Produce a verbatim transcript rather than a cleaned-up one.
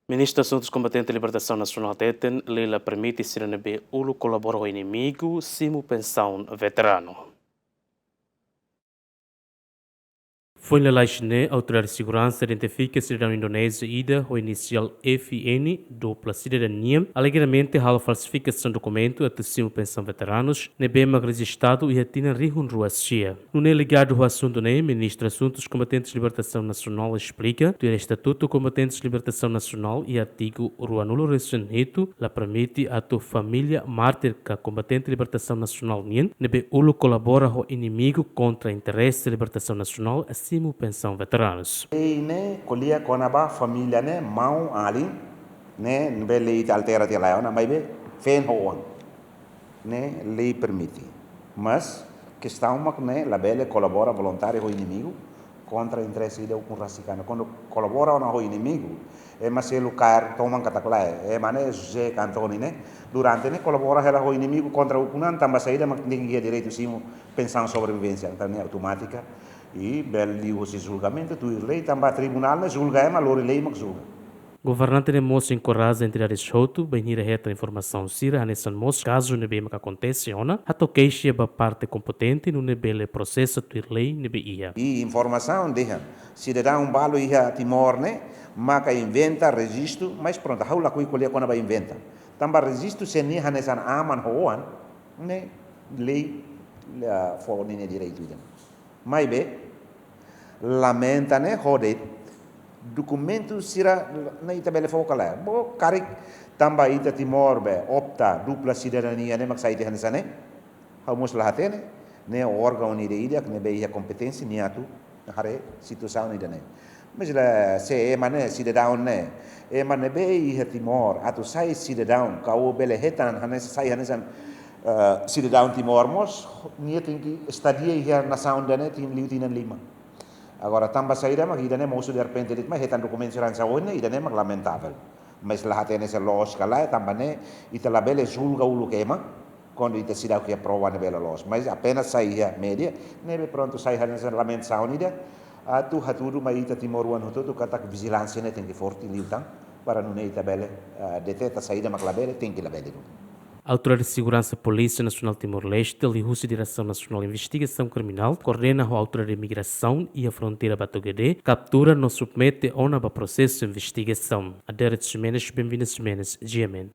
Ministra Asuntus Kombatente Libertasaun Nasionál hateten, lei la permite sira ne'ebé uluk kolabora ho inimigu simu pensaun veteranu. Foin lalais ne'e, autoridade seguransa identifika sidadaun Indonézia ida ho inisiál F N, dupla sidadania, alegadamente halo falsifikasaun dokumentu atu simu pensaun veteranus, ne'ebé mak rejistadu iha tinan rihun rua sia. Nune'e ligadu ho asuntu ne'e, Ministra Asuntus Kombatentes Libertasaun Nasionál esplika, tuir Estatutu Kombatentes Libertasaun Nasionál iha artigu ruanulu resin hitu, la permite atu família mártir ka kombatente libertasaun nasionál nian, ne'ebé uluk kolabora ho inimigu kontra interese libertasaun nasionál simu pensaun veteranus. Lei ne'e ko'alia kona-ba família ne'e, maun-alin ne'e, ne'ebé lei ita altera tiha lai ona, maibé feen ho oan ne'e lei permite. Mas kestaun mak ne'e labele kolabora voluntáriu ho inimigu kontra interese ida ukun rasik an. Kuandu kolabora ona ho inimigu, ema selu kaer toman katak lae, ema ne'e José ka António ne'e, durante ne'e kolabora hela ho inimigu kontra ukun an, tanba saida mak tenke iha direitu simu pensaun sobrevivénsia, entaun ne'e automátika i bele liu husi julgamentu tuir lei, tanba tribunál ne'e julga ema, lori lei mak julga. Governante ne'e mós enkoraja entidades hotu bainhira hetan informasaun sira hanesan mós kazu ne'ebé maka akontese ona, hato'o keixa ba parte kompetente nune'e bele prosesa tuir lei ne'ebé iha. I informasaun dehan sidadaun balu iha Timor ne'e maka inventa rejistu, mas prontu, ha'u lakohi ko'alia kona-ba inventa. Tanba rejistu C N I hanesan aman ho oan ne'e lei la fó ninia direitu ida. Maibé, lamenta ne'e hodi dokumentu sira ne'e ita bele fó ka lae. Bo karik tanba ita Timor be opta dupla sidadania ne'e mak sai tiha hanesan ne'e. Ha'u mós la hatene, ne'e órgaun ida-idak ne'ebé iha kompeténsia nia atu haree situasaun ida-ne'e. Mas la, se ema ne'e, sidadaun ne'e, ema ne'ebé iha Timor atu sai sidadaun, ka ó bele hetan hanesan, sai hanesan, eh, sidadaun Timor mós, nia tenke estadia iha nasaun ida-ne'e tin liu tinan lima. Agora, tanba saida mak ida-ne'e mosu derrepente de'it, mas hetan dokumentu sira hanesan ohin ne'e, ida-ne'e mak lamentavel. Mas la hatene se loos ka lae, tanba ne'e ita labele julga uluk ema kuandu ita seidauk iha prova ne'ebé la loos. Mas apenas sai iha média, ne'ebé prontu sai hanesan lamentasaun ida, atu hatudu mai ita timoroan hotu-hotu katak vijilánsia ne'e tenke forte liután, para nune'e ita bele, eh, deteta saida mak labele, tenke labele duni. Autoridade Seguransa Polísia Nasionál Timor-Leste, liuhusi Diresaun Nasionál Investigasaun Kriminál, koordena ho Autoridade Migrasaun iha fronteira Batugedé, kaptura no submete ona ba prosesu investigasaun. Aderet Ximenes, Benvinda Ximenes, G M N.